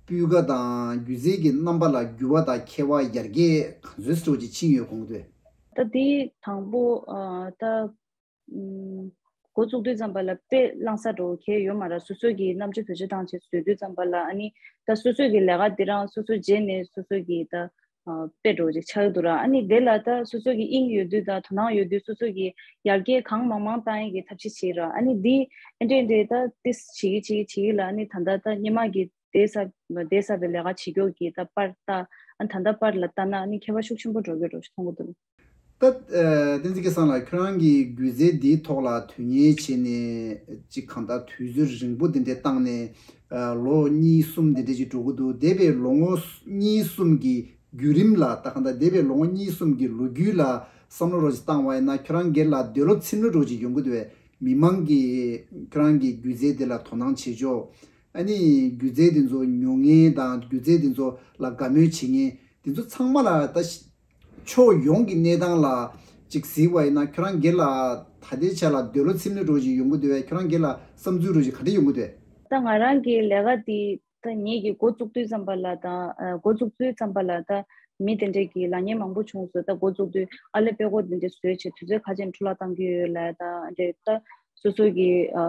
སྤུས་ཀ་དང་སྒྱུ་རྩལ་གྱི་རྣམ་པ་ལ་འགྱུར་བ་དང་ཁྱད་པར་ཡར་རྒྱས་ག་ཚོད་ཙམ་ཅིག་ཕྱིན་ཡོད་དགོངས་འདུག། ད་དེ་དང་པོ་ཨ་ད་ཨུམ་འགོ་བཙུགས་དུས་ཙམ་པ་ལ་དཔེ་བླངས་ས་འདྲ་བོ་གང་ཡོད་མ་རེད། སོ་སོ་གི་རྣམ་དཔྱོད་བེད་སྤྱོད་བཏང་བྱས་བཟོས་དུས་ཙམ་པ་ལ་ཨ་ནི་ད་སོ་སོ་གི་ལས་ཀ་འདི་རང་སོ་སོ་རྗེས་ནས་སོ་སོ་གི་ད་ཨ་དཔེ་འདྲ་བོ་ཅིག་ཆགས་ཀྱི་འདུག་ར། ཨ་ནི་དེ་ལ་ད་སོ་སོ་གི་དབྱིངས་ཡོད་དུས་དང་དོ་སྣང་ཡོད་དུས་སོ་སོ་གི་ཡར་རྒྱས་གང་མང་མང་བཏང་ཡས་ཀྱི་ཐབས་ཤེས་བྱེད་ར། ཨ་ནི་འདི་ཨེ་འདྲས་འདྲས་ད་ཏིས་བྱེད་ཀྱི་བྱེད་ཀྱི་བྱེད་ཀྱི་ལ་ཨ་ནི་ད་ལྟ་ད་སྔོན་མ་གི་བསྡད་ས་བསྡད་ས་པའི་ལས་ཀ་བྱེད་མཁན་གྱི་ད་པར་ལྟ་ཨ་ད་ལྟ་པར་ལ་ལྟ་ན་ཨ་ནི་ཁྱད་པར་ཤུགས་ཆེན་པོ་འགྲོ་གི་འགྲོ་ཞིག་མཐོང་གི་འདུག། ད་ཨ་བསྟན་འཛིན་སྐལ་བཟང་ལགས་ཁྱོད་རང་གིས་སྒྱུ་རྩལ་འདིའི་ཐོག་ལ་དོན་གཉེར་བྱས་ནས་ཅིག་གང་ལྟར་དུས་ཚོད་རིང་པོ་འདི་འདྲས་བཏང་ནས་ཨ་ལོ་གཉིས་གསུམ་འདི་འདྲས་ཅིག་འགྲོ་གི་འདུག། འདས་པའི་ལོ་ངོ་གཉིས་གསུམ་གྱི་བརྒྱུད་རིམ་ལ་ད་གང་ལྟར་འདས་པའི་ལོ་ངོ་གཉིས་གསུམ་གྱི་ལོ་རྒྱུས་ལ་བསམ་བློ་རོགས་ཅིག་བཏང་བ་ཡིན་ན་ཁྱོད་རང་སྒེར་ལ་འདོད་བློ་ཚིམ་བློ་རོགས་ཅིག་ཡོང་གི་འདུག་བས། མི་མང་གིས་ཁྱོད་རང་གི་སྒྱུ་རྩལ་འདི་ལ་དོ་སྣང་བྱེད་ཕྱོགས། ཨ་ནི་སྒྱུ་རྩལ་འདི་ཚོ་ཉོ་མཁན་དང་སྒྱུ་རྩལ་འདི་ཚོ་ལ་དགའ་མོས་བྱེད་མཁན་འདི་ཚོ་ཚང་མ་ལ་ད་ཕྱོགས་ཡོངས་ཀྱི་གནས་སྟངས་ལ་ཅིག་གཟིགས་པ་ཡིན་ན་ཁྱོད་རང་སྒེར་ལ་ད་ལྟའི་ཆ་ལ་འདོད་བློ་ཚིམ་ནས་འགྲོ་བཞིན་ཡོང་གི་འདུག་བས། ཁྱོད་རང་སྒེར་ལ་བསམ་ཚུལ་འགྲོ་བཞིན་ག་འདྲ་ཡོང་གི་འདུག། ད་ང་རང་གི་ལས་ཀ་འདི་ད་ངེད་ཀྱི་འགོ་བཙུགས་དུས་ཙམ་པ་ལ་ད་ཨ་འགོ་བཙུགས་དུས་ཙམ་པ་ལ་ད་ མི་དེ་འདྲས་ཀྱི་ལག་གཉེར་མང་པོ་བྱུང་སོང་། ད་འགོ་བཙུགས་དུས་ཨ་ལས་དཔེ་ཀོ་དེ་འདྲས་བཟོས་བྱས་དུས་ཚོད་ཁ་ཤས་འཕྲོ་བརླག་བཏང་གི་ཡོད་ལབ། ད་འདྲས་ད་སོ་སོ་གི་ཨ་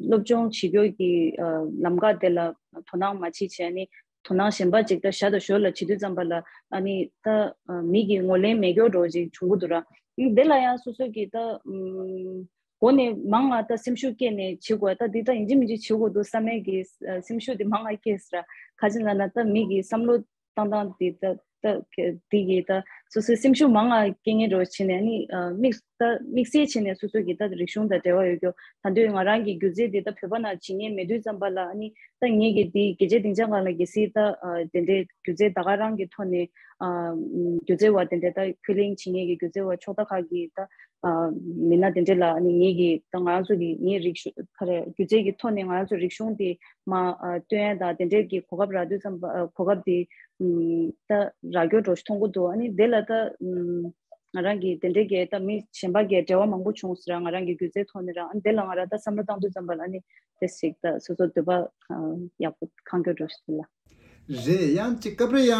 སློབ་སྦྱོང་བྱེད་རྒྱུ་གི་ཨ་ལམ་ཁ་དེ་ལ་དོ་སྣང་མ་བྱེད་བྱས་ནི་དོ་སྣང་གཞན་པ་ཅིག་ད་ཞར་དང་ཞོར་ལ་བྱེད་དུས་ཙམ་པ་ལ་ཨ་ནི་ད་ཨ་མི་གི་ངོས་ལེན་མེད་སྐྱོ་འགྲོ་ཅིག་བྱུང་གི་འདུག་ར། ཨ་ནི་དེ་ལ་ཡང་སོ་སོ་གི་ད་ཨམ་འགོ་ནས་མང་ང་ད་སེམས་ཤུགས་སྐྱེད་ནས་བྱེད་དགོས། ད་འདི་ད་ཡིན་གཅིག་མིན་གཅིག་བྱེད་དགོས་འདུག་བསམ་མེད་ཀྱི་ཨ་སེམས་ཤུགས་དེ་མང་ང་སྐྱེས་སི་ར། ཁ་ཅིག་ལ་ན་ད་མི་གི་བསམ་བློ་བཏང་སྟངས་དེ་ད་ད་ག་དེ་གི་ད་སོ་སོའི་སེམས་ཤུགས་མང་ང་སྐྱེ་ངེས་འགྲོ་བྱས་ནས་ཨ་ནི་ཨ་དམིགས་ད་དམིགས་བསལ་བྱས་ནས་སོ་སོ་གི་ད་རིག་གཞུང་དང་འབྲེལ་བ་ཡོད་རྒྱུ། ད་འདོད་ང་རང་གི་སྒྱུ་རྩལ་དེ་ད་བོད་པ་ནང་བྱེད་ངེས་མེད་དུས་ཙམ་པ་ལ་ཨ་ནི་ད་ངེད་ཀྱི་དེ་རྒྱལ་སྤྱིའི་སྡིངས་ཆ་སྒང་ལ་གལ་སྲིད་ད་ཨ་དེ་འདྲའི་སྒྱུ་རྩལ་ད་ག་རང་གི་ཐོག་ནས་ཨ་སྒྱུ་རྩལ་བ་དེ་འདྲའི་ད་ཁས་ལེན་བྱེད་ངེས་ཀྱི་སྒྱུ་རྩལ་བ་ཕྱོགས་མཐའ་ཁག་གི་ད་ཨ་མི་སྣ་དེ་འདྲ་ལ་ཨ་ནི་ངེད་ཀྱིས་ད་ང་རང་ཚོ་གི་ངའི་རིག་གཞུང་ག་རེ་སྒྱུ་རྩལ་གྱི་ཐོག་ནས་ང་རང་ཚོ་རིག་གཞུང་དེ་མ་ཨ་སྟོན་ཡ་དང་དེ་འདྲའི་གི་གོ་སྐབས་རག་དུས་ཙམ་པ་ཨ་གོ་སྐབས་དེ་ཨམ་ད་རག་རྒྱུ་འགྲོ་ཞིག་མཐོང་གི་འདུག་ཨ་ནི་དེ་ལ་ད་ཨམ་ང་རང་གི་དེ་འདྲའི་གི་ད་མི་གཞན་པ་གི་འབྲེལ་བ་མང་པོ་བྱུང་ཟེར་ར། ང་རང་གི་སྒྱུ་རྩལ་ཐོག་ནས་ར། ཨ་ནི་དེ་ལ་ང་རང་ད་བསམ་བློ་བཏང་དུས་ཙམ་པ་ལ་ཨ་ནི་དེ་ཞིག་ད་སོ་སོ་འདོད་པ་ཨ་ཡག་པོ་གང་འགྱོ་འགྲོ་ཞིག་ལ། རེད། ཡང་ཅིག་སྐབས་རེ་ཡང་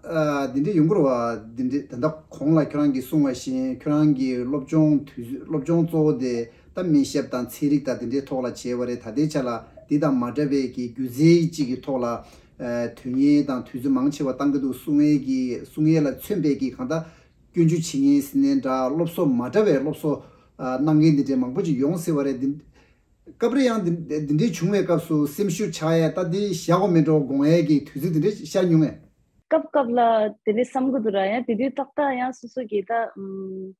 ཨ་འདི་འདྲ་ཡོང་གི་རེད་བ། འདི་འདྲ་ད་ལྟ་གོང་ལ་ཁྱོད་རང་གིས་གསུངས་པ་བཞིན་ཁྱོད་རང་གི་སློབ་སྦྱོང་དུས་སློབ་སྦྱོང་གཙོ་བོ་དེ་ད་སྨན་ཞབས་དང་ཚན་རིག་དང་དེ་འདྲའི་ཐོག་ལ་བྱས་པ་རེད། ད་ལྟའི་ཆ་ལ་འདི་དང་མ་འདྲ་བའི་གི་སྒྱུ་རྩལ་གཅིག་གི་ཐོག་ལ་ཨ་དོན་གཉེར་དང་དུས་ཚོད་མང་ཆེ་བ་བཏང་གི་འདུག་གསུང་ཡས་ཀྱི་གསུང་ཡས་ལ་མཚོན་པའི་གི་གང་ལྟར་སྐྱོན་བརྗོད་བྱེད་མཁན་ཟེར་ནའི་འདྲ། སློབ་གསོ་མ་འདྲ་བའི་སློབ་གསོ་ཨ་གནང་མཁན་འདི་འདྲའི་མང་པོ་ཅིག་ཡོང་སྲིད་པ་རེད། འདི་སྐབས་རེ་ཡང་འདི་འདི་འདྲའི་བྱུང་བའི་སྐབས་སུ་སེམས་ཤུགས་ཆག་ཡས་ད་འདི་བཞག་དགོས་མེད་འགྲོ་དགོངས་ཡས་ཀྱི་དུས་ཚོད་འདི་འདྲ་ཤར་མྱོང་ངས། སྐབས་སྐབས་ལ་དེ་འདྲའི་བསམ་གི་འདུག་ར། ཡང་དེ་དུས་ཏག་ཏག་ཡང་སོ་སོ་གིས་ད་ཨམ་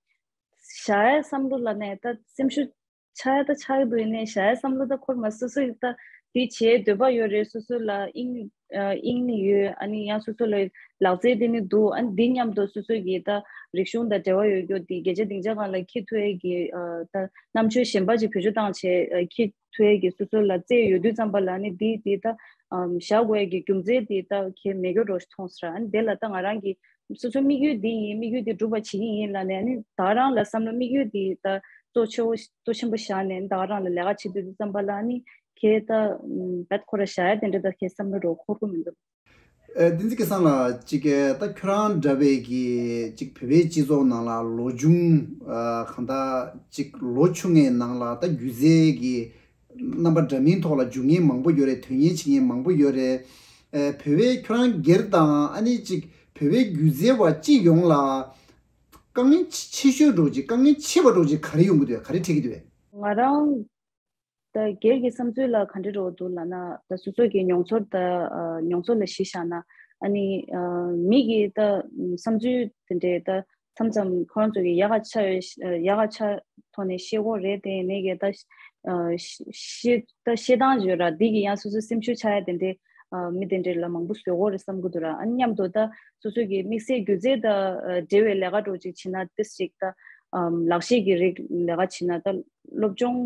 བཞག་ཡས་བསམ་བློ་ལ་ནས་ད་སེམས་ཤུགས་ཆག་ཡས་ད་ཆག་གི་འདུག་ཡིན་ནའི་བཞག་ཡས་བསམ་བློ་ད་འཁོར་མ། སོ་སོ་ཡིས་ད་དེ་བྱེད་འདོད་པ་ཡོད་རེད། སོ་སོ་ལ་དབྱིངས་ཨ་དབྱིངས་ནི་ཡོད། ཨ་ནི་ཡང་སོ་སོ་ལ་ལག་རྩལ་དེ་ནི་འདུག་ཨ་ནི་འདི་མཉམ་དུ་སོ་སོ་གི་ད་རིག་གཞུང་དང་འབྲེལ་བ་ཡོད་རྒྱུ་དེ་རྒྱལ་སྤྱིའི་སྡིངས་ཆ་སྒང་ལ་འཁྱེར་ཐུབ་ཡས་ཀྱི་ཨ་ད་རྣམ་དཔྱོད་གཞན་པ་ཅིག་བེད་སྤྱོད་བཏང་བྱས་ཨ་འཁྱེར་ཐུབ་ཡས་ཀྱི་སོ་སོ་ལ་རྩལ་ཡོད་དུས་ཙམ་པ་ལ་ནི་འདི་འདི་ད་ཨམ་བཞག་དགོས་ཡས་ཀྱི་རྒྱུ་མཚན་དེ་ད་གལ་མེད་སྐྱོ་འགྲོ་ཞིག་མཐོང་སོང་ར། ཨ་ནི་དེ་ལ་ད་ང་རང་གི་སོ་སོའི་དམིགས་ཡུལ་འདི་ཡིན། དམིགས་ཡུལ་འདི་འགྲུབ་པ་བྱེད་ཀྱི་ཡིན་ལབ་ནས་ཨ་ནི་ད་ག་རང་ལ་བསམ་བློ་དམིགས་ཡུལ་འདི་ད་གཙོ་ཆེ་བོ་གཙོ་ཆེན་པོ་བཞག་ནས་ད་ག་རང་ལ་ལས་ཀ་བྱེད་དུས་ཙམ་པ་ལ་ཨ་ནི་གལ་ད་ཨམ་བད་ཁོ་ར་བཞག་ཡ་དེ་འདྲ་ད་གལ་བསམ་བློ་འགྲོ་འཁོར་གི་མི་འདུག་ཨེ། བསྟན་འཛིན་སྐལ་བཟང་ལགས་ཅིག་གིས་ད་ཁྱོད་རང་འདྲ་བའི་གི་ཅིག་བོད་པའི་སྤྱི་ཚོགས་ནང་ལ་ལོ་ཆུང་ཨ་གང་ལྟར་ཅིག་ལོ་ཆུང་ངའི་ནང་ལ་ད་སྒྱུ་རྩལ་གྱི་རྣམ་པ་འདྲ་མིན་ཐོག་ལ་འཇུག་མཁན་མང་པོ་ཡོད་རེད། དོན་གཉེར་བྱེད་མཁན་མང་པོ་ཡོད་རེད། ཨེ། བོད་པའི་ཁྱོད་རང་སྒེར་དང་ཨ་ནི་ཅིག་བོད་པའི་སྒྱུ་རྩལ་བ་སྤྱི་ཡོངས་ལ་དཀའ་ངལ་ཆེ་ཆེ་ཤོས་འདྲ་ཅིག་དཀའ་ངལ་ཆེ་བ་འདྲ་ཅིག་ག་རེ་ཡོང་གི་འདུག་ག་རེ་འཕྲད་ཀྱི་འདུག་ང་རང་ད་སྒེར་གྱི་བསམ་ཚུལ་ལ་ག་འདྲ་འདྲ་བོ་འདུག་ལབ་ན། ད་སོ་སོ་གི་མྱོང་ཚོར་ད་ཨ་མྱོང་ཚོར་ལ་གཞི་བཞག་ན་ཨ་ནི་ཨ་མི་གི་ད་བསམ་ཚུལ་དེ་འདྲའི་ད་མཚམས་མཚམས་ཁོ་རང་ཚོ་གི་ཡག་ག་ཆ་ཡོད་ཡག་ག་ཆ་ཐོག་ནས་བཤད་དགོས་རེད། དེ་ནས་གི་ད་ཨ་བཤད་ད་བཤད་སྟངས་ཡོད་ར། འདི་གི་ཡང་སོ་སོའི་སེམས་ཤུགས་ཆག་ཡ་དེ་འདྲའི་ཨ་མི་དེ་འདྲའི་ལ་མང་པོ་བཟོ་དགོས་རེད་བསམ་གི་འདུག་ར། ཨ་ནི་མཉམ་དུ་ད་སོ་སོ་གི་དམིགས་བསལ་སྒྱུ་རྩལ་ད་ཨ་འབྲེལ་བའི་ལས་ཀ་འདྲ་ཅིག་བྱེད་ན་ཏིས་ཅིག་ད་ཨམ་ལག་ཤེས་ཀྱི་རིགས་ལས་ཀ་བྱེད་ན་ད་སློབ་སྦྱོང་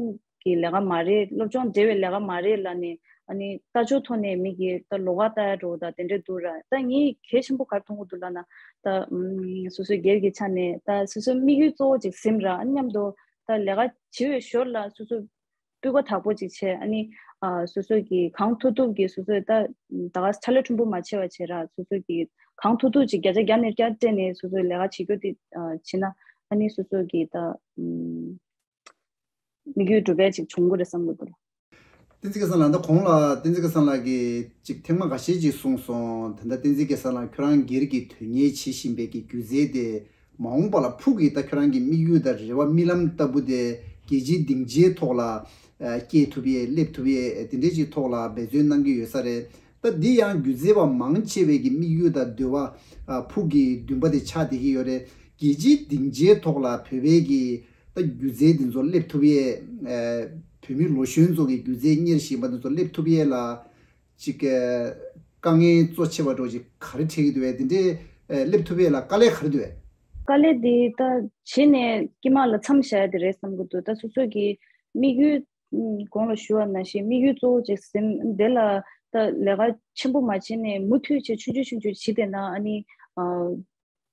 གི་ལས་ཀ་མ་རེད། སློབ་སྦྱོང་འབྲེལ་བའི་ལས་ཀ་མ་རེད་ལབ་ནས་ཨ་ནི་ལྟ་ཕྱོགས་ཐོག་ནས་མི་གིས་ད་ལོགས་ཀ་ལྟ་ཡ་འདྲ་བོ་ད་དེ་འདྲ་འདུག་ར། ད་ངས་གལ་ཆེན་པོ་ག་རེ་མཐོང་གི་འདུག་ལབ་ན། ད་ཨམ་སོ་སོའི་སྒེར་གྱི་ཆ་ནས་ད་སོ་སོའི་དམིགས་ཡུལ་གཙོ་བོ་ཅིག་ཟིན་ར། ཨ་ནི་མཉམ་དུ་ད་ལས་ཀ་བྱེད་པའི་ཞོར་ལ་སོ་སོ་སྤུས་ཀ་དག་པོ་ཅིག་བྱས། ཨ་ནི་ཨ་སོ་སོ་གིས་གང་ཐུབ་ཐུབ་ཀྱིས་སོ་སོས་ད་ད་ག་ཕྱག་ལས་ཕྲན་བུ་མ་བྱས་པ་བྱས་ར། སོ་སོ་གིས་གང་ཐུབ་ཐུབ་ཅིག་བརྒྱ་ཆ་བརྒྱ་ནས་བརྒྱ་སྤྲད་ནས་སོ་སོའི་ལས་ཀ་བྱེད་རྒྱུ་དེ་ཨ་བྱེད་ན་ཨ་ནི་སོ་སོ་གིས་ད་ཨམ། དམིགས་ཡུལ་འགྲུབ་པ་ཅིག་བྱུང་གི་རེད་བསམ་གྱི་འདུག་བསྟན་འཛིན་སྐལ་བཟང་ལགས། ད་གོང་ལ་བསྟན་འཛིན་སྐལ་བཟང་ལགས་ཀྱིས་ཅིག་ཐེངས་མ་འགའ་ཤས་ཅིག་གསུངས་སོང་། ད་ལྟ་བསྟན་འཛིན་སྐལ་བཟང་ལགས་ཁྱོད་རང་སྒེར་གྱི་དོན་གཉེར་བྱེད་བཞིན་པའི་གི་སྒྱུ་རྩལ་དེ་མ་འོངས་པ་ལ་ཕུགས་ཀྱི་ད་ཁྱོད་རང་གི་དམིགས་ཡུལ་དང་རེ་བ་རྨི་ལམ་ལྟ་བུ་དེ་རྒྱལ་སྤྱིའི་སྡིངས་ཆའི་ཐོག་ལ་ཨ་སྐྱེས་ཐུབ་ཡས་སླེབས་ཐུབ་ཡས་དེ་འདྲའི་ཅིག་ཐོག་ལ་འབད་བརྩོན་གནང་གི་ཡོད་ས་རེད། ད་འདི་ཡང་སྒྱུ་རྩལ་བ་མང་ཆེ་བའི་གི་དམིགས་ཡུལ་དང་འདོད་པ་ཨ་ཕུགས་ཀྱི་འདུན་པ་དེ་ཆགས་བསྡད་ཀྱི་ཡོད་རེད། རྒྱལ་སྤྱིའི་སྡིངས་ཆའི་ཐོག་ལ་བོད་པའི་གི་ད་སྒྱུ་རྩལ་འདི་ཚོ་སླེབས་ཐུབ་ཡས། ཨ་བོད་མི་ལོ་གཞོན་ཚོ་གི་སྒྱུ་རྩལ་གཉེར་བཞིན་པ་འདི་ཚོ་སླེབས་ཐུབ་ཡས་ལ་ཅིག་ཨ་དཀའ་ངལ་གཙོ་ཆེ་བ་འདྲ་ཅིག་ག་རེ་འཕྲད་ཀྱི་འདུག་བས། འདི་འདྲའི་ཨ་སླེབས་ཐུབ་ཡས་ལ་དཀའ་ལས་ག་རེ་འདུག་བས། དཀའ་ལས་འདི་ད་གཞི་ནས་དཀྱིལ་མ་ལ་མཚམས་བཞག་ཡ་དེ་རེད་བསམ་གྱི་འདུག་ད་སོ་སོ་གི་དམིགས་ཡུལ་ཨུམ་གོང་ལ་ཞུ་བ་ནང་བཞིན་དམིགས་ཡུལ་གཙོ་བོ་ཅིག་ཟིན། དེ་ལ་ད་ལས་ཀ་ཆེན་པོ་མ་བྱས་ནས་མུ་མཐུད་བྱས་ཆུང་ཆུང་ཆུང་ཆུང་བྱས་བསྡད་ན་ཨ་ནི་ཨ་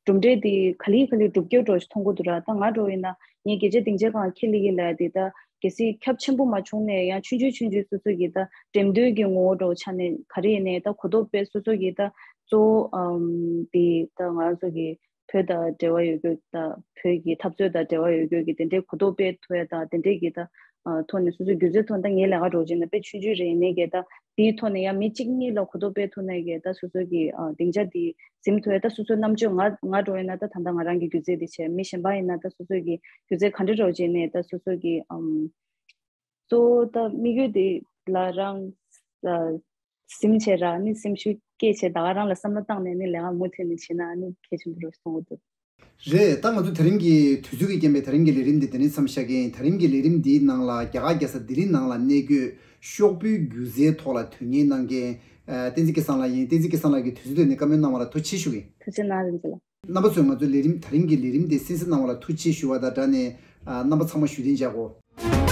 གྲུབ་འབྲས་དེ་ག་ལེ་ག་ལེ་འགྲུབ་ཀྱི་འདྲ་ཞིག་མཐོང་གི་འདུག་ར། ད་ང་འདྲ་བོ་ཡིན་ན་ངས་རྒྱལ་སྤྱིའི་སྡིངས་ཆའི་སྒང་ཁས་ལེན་གྱི་ལས་དེ་ད་གལ་སྲིད་ཁྱབ་ཆེན་པོ་མ་བྱུང་ནས་ཡང་ཆུང་ཆུང་ཆུང་ཆུང་སོ་སོ་གི་ད་འགྲེམས་སྟོན་གྱི་ངོ་བོ་འདྲ་བོ་ཆ་ནས་ག་རེ་ཡིན་ནའི་ད་གོ་རྟོགས་སྤེལ། སོ་སོ་གི་ད་ གཙོ་བོ་ཨམ་དེ་ད་ང་རང་ཚོ་གི་བོད་དང་འབྲེལ་བ་ཡོད་རྒྱུ་དང་བོད་ཀྱི་འཐབ་རྩོད་དང་འབྲེལ་བ་ཡོད་རྒྱུ་གི་དེ་འདྲའི་གོ་རྟོགས་སྤེལ་ཐུབ་ཡ་དང་དེ་འདྲའི་གི་ད་ཐོག་ནས་སོ་སོའི་སྒྱུ་རྩལ་ཐོག་ད་ངའི་ལས་ཀ་འགྲོ་བྱས་ན་དཔེ་ཆུང་ཆུང་རེད་ནས་གི་ད་དེའི་ཐོག་ནས་ཡང་མི་གཅིག་གཉིས་ལ་གོ་རྟོགས་སྤེལ་ཐུབ་ནས་གི་ད་སོ་སོ་གི་སྡིངས་ཆ་དེ་ཟིན་ཐུབ་ཡ། ད་སོ་སོའི་རྣམ་དཔྱོད་ང་ང་འགྲོ་ཡིན་ན་ད་ད་ལྟ་ང་རང་གི་སྒྱུ་རྩལ་དེ་བྱས། མི་གཞན་པ་ཡིན་ན་ད་སོ་སོ་གི་སྒྱུ་རྩལ་ག་འདྲ་འགྲོ་བྱས་ནས་ད་སོ་སོ་གི་ཨམ། གཙོ་བོ་ད་དམིགས་ཡུལ་དེ་ལ་རང་ཨ་སེམས་བྱས་ར་ནི་སེམས་ཤུགས་སྐྱེད་བྱས་ད་ག་རང་ལ་བསམ་བློ་བཏང་ནས་ནི་ལས་ཀ་མུ་མཐུད་ནས་བྱེད་ན་ནི་གལ་ཆེན་པོ་རེད་གསུང་གི་འདུག་རེད། ད་ང་ཚོ་དེ་རིང་གི་དུས་ཚོད་ཀྱི་རྐྱེན་པས་དེ་རིང་གི་ལས་རིམ་འདི་དེ་ནས་མཚམས་བཞག་གི་ཡིན། དེ་རིང་གི་ལས་རིམ་འདིའི་ནང་ལ་རྒྱ་གར་རྒྱལ་ས་ལྡི་ལི་ནང་ལ་གནས་འཁོད་ཤོག་བུའི་སྒྱུ་རྩལ་ཐོག་ལ་དོན་གཉེར་གནང་མཁན་ཨ་བསྟན་འཛིན་སྐལ་བཟང་ལགས་ཡིན། བསྟན་འཛིན་སྐལ་བཟང་ལགས་ཀྱིས་དུས་ཚོད་བཏོན་ནས་བཀའ་མོལ་གནང་བ་ལ་ཐུགས་རྗེ་ཆེ་ཞུ་གི་ཡིན། ཐུགས་རྗེ་གནང་། རིན་ཆེན་ལགས། རྣམ་པ་ཚོས་ང་ཚོའི་ལས་རིམ་དེ་རིང་གི་ལས་རིམ་དེ་གསན་གཟིགས་གནང་བ་ལ་ཐུགས་རྗེ་ཆེ་ཞུ་བ་དང་སྦྲགས་ནས་ཨ་རྣམ་པ་ཚང་མ་བཞུགས་གདན་འཇགས་དགོས།